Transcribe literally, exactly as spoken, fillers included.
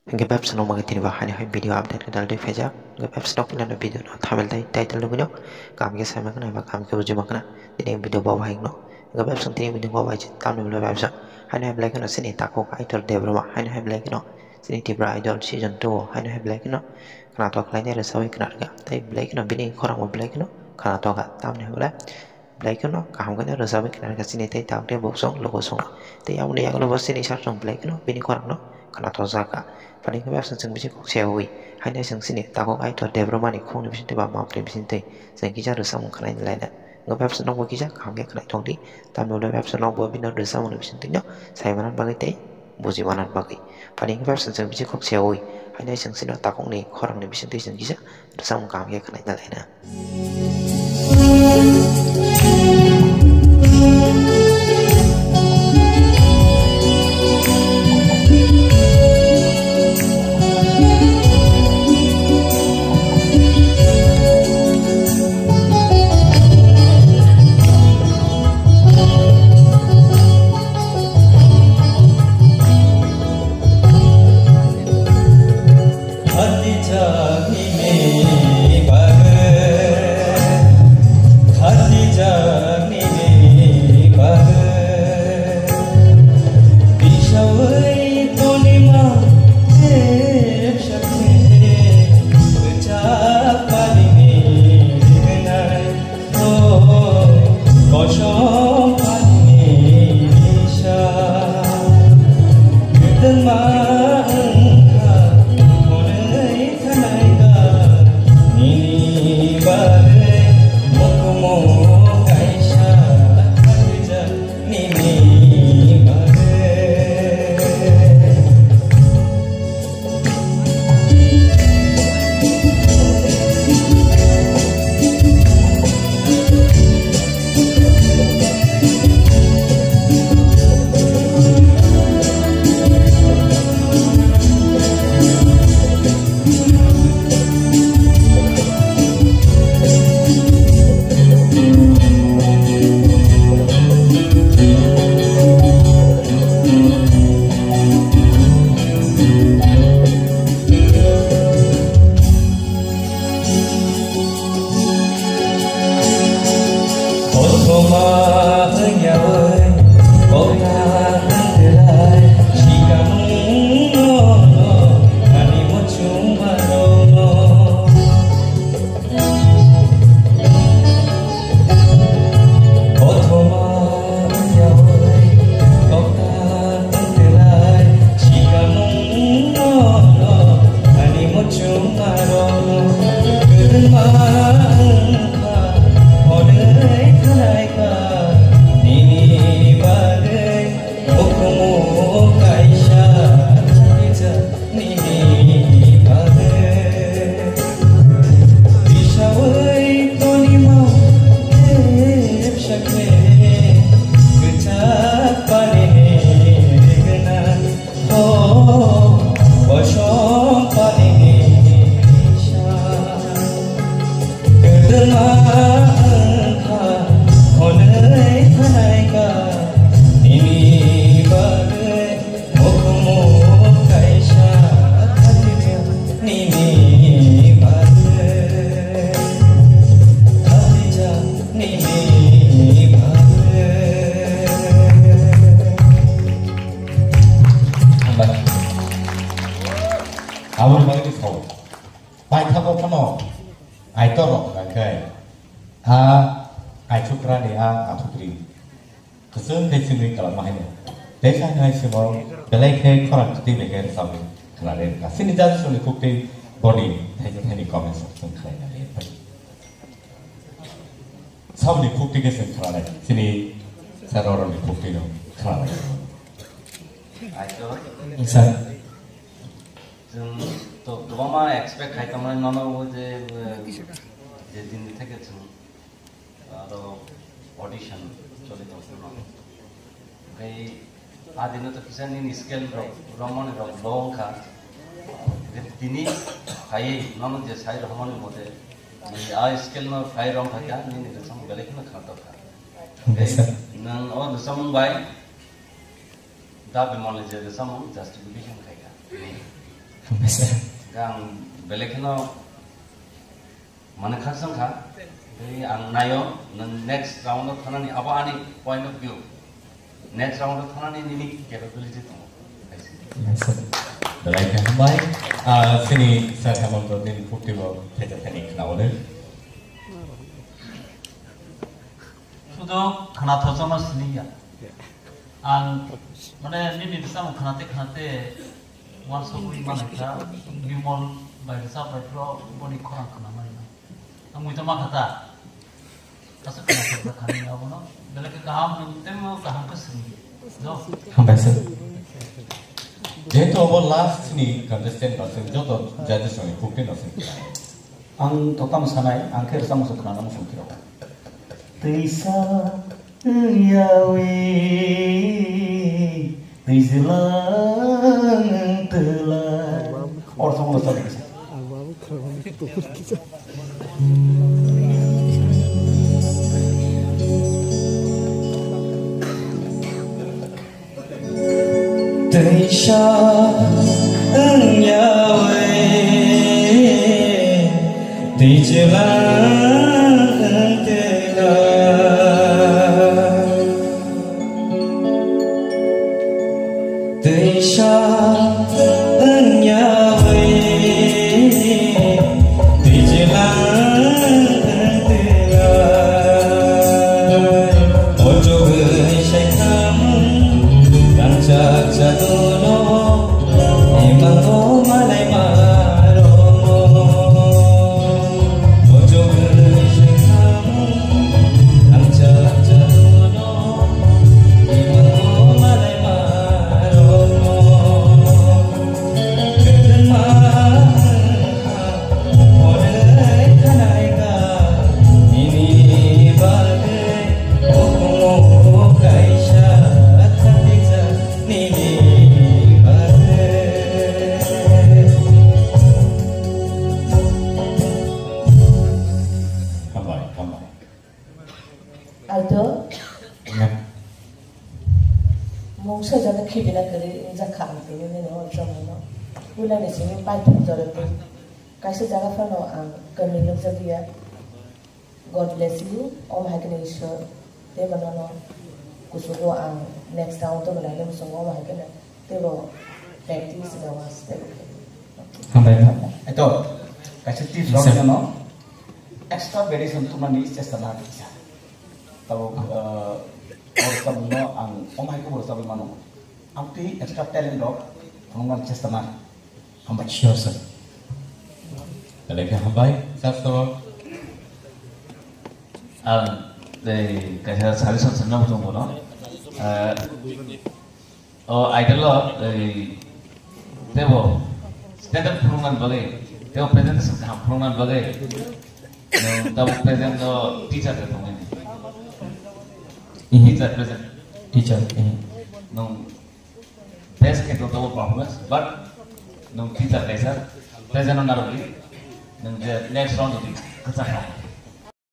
Hingke bebsa no mangke tini bo haino hai video update ke dalde phaijak. Hingke bebsa no puila no video no thumbnail tai title nugui no kaham ke sai mankha na eba kaham ke bujui mankha na. Tini video bo bahai no. Hingke bebsa tini video bo bahai thumbnail bo bebsa. Haino hai belai kheno chini takhuk Aitor Debbarma haino hai belai kheno chini Tipra Idol season two o haino hai belai kheno khwnathok khlainai rwchapwi khwna rwkha. Tai belai kheno bini khorang bo belai kheno khwnathok kha. Tamni hwnle belai kheno kaham kheno rwchapwi khwna rwkha chini tei tabuk tei buksong lukusongno. Tei aboni yagulo bo chini sakchung belai kheno bini khorangno khwnathokjak kha. Phani hwnkhe bebsa chwng bisi kok seyaui. Haino chwng chini takhuk Aitor Debbarmani khukni bisingtwi ba mapri bisingtwi chwng kisa rwchapmung khwnaina laina. Hwnkhe bebsa nokbo kisa kaham khe khwnai thokdi. Tamni ulo bebsa nokbo bini rwchapmungni bisingtwino sai manna bagwi tei buji manna bagwi. Phani hwnkhe bebsa chwng bisi kok seyaui. Haino chwng chini takhukni khorangni bisingtwi chwng kisa rwchapmung kaham khe khwnaina laina. Khatijakni bagwi, khatijakni bagwi, bisawi tonima tepsa khe, kwchak palini rignai. Kosom ani nisa, kwtwma wngkha hwnwi khnaikha, nini bagwi mukumu kaisa khaijak nini bagwi. Kothoma wngyawi kokna wngkhlai, sikamungno ani muchungmarokno. Kothoma wngyawi kokna wngkhlai, sikamungno ani muchungmarokno. Kwdwma wngkha hwnwi khnaikha, nini bagwi bukumu kaisa khaijak. Nini bagwi bisawi tonima tepsa khe, kwchak palini rignai, o kosom palini sa. Kwdwma wngkha hwnwi khnaikha, nini bagwi. Mukumu kaisa khaijak nini bagwi, khaijak nini bagwi. Hambai. Aboni bagwi sao. Paithago phano Aitor rok hwnkha khe, a Aichukrani a Athukri. Kwchwng khe chwngwi kwlangma haino. Tei kha hai simo belai khe khorang kwtwi bai khe rwchapwi khwna rwkha. Chini jat songni khuktwi boni thaini thaini comments rok chwng khlaina liya. Saboni khuktwi khe chwng khwna lai. Chini sir rokni khuktwi no khwna lai. Sir. Chwng to kwbangma expect khai tongmani nono o je, eh, je din theke chwng aro audition choli tongphuru no. Tei a dino to kisa nini scale rok romani rok low wngkha. Je tini phaiwi nono je sai romani mote, nini a scale no phai rom phaikha, nini rwchapmung belai kheno khwnathok kha. Thank you, sir. Nwng o rwchapmung bai Da Bimal ni je rwchapmung justification khai kha. Hambai sir. Ang belai kheno mane khakchang kha. Tei ang naio, nwng next round o thanani abo ani point of view. Next round o thanani nini capability tongo. Hambai sir. Belai khe hambai. Ah, chini sir Hemant nini phukti bo thaisa thani khna horo. Sudo khna thosama siniya. Ang mane nini bwsamo khnate khnate wansugwi manikha, Bimol bai rwchap bai phro boni khorang khna mani. Ang muitu ma khata. Aswk khna thosama khani abono. Belai khe kaham nwng temo kaham khe sini. Jo. Hambai sir. Jehetu abo last ni contestant no sing joto judges rokni phukti no sing. Ang totam sanai, ang khe rwchapmung se khna nang song phiro. Twisa wngyawi twijlang twlang. Or song lo sa. Twisa wngyawi twijlang twlang. Twisa wngyawi twijlang twlang. O chugwi saikhamung rangchak chaduno imango malai maro. O chugwi saikhamung rangchak chaduno imango malai maro. Kwthwngma wngkha. Hambai, hambai. Aito. Ya. Mungsa jana khibina kwrwi wngjak kha ang tini nini o chongmano. Puilani simi paithak jora twi. Kaisa jaga phano ang kwrwi nukjakya. God bless you. Om hai khe Ishwar. Tei bono no kuchugo ang next round to belai le muchungo om hai khe tei bo practice ga was tei. Hambai. Eto kaisa tips rok no extra variation tumani chesta na kisa. Tabo, eh, borok tabuk no ang om hai khe borok tabuk mano. Ang twi extra talent rok phunukna chesta na. Hambai. Sure, sir. Belai khe hambai, sir, sir. Ang tei kaisa suggestion sanna muchung bono. Eh, o idol o, eh, tebo stand up phunukna bagwi, tebo presentation kaham phunukna bagwi, nwng tabo present o teacher de tongwi. Mhm. Teacher present. Teacher, mhm. Nwng best khe tong tabo performance, but nwng teacher kaisa, present no narwgwi, nwng je next round di kwchak kha.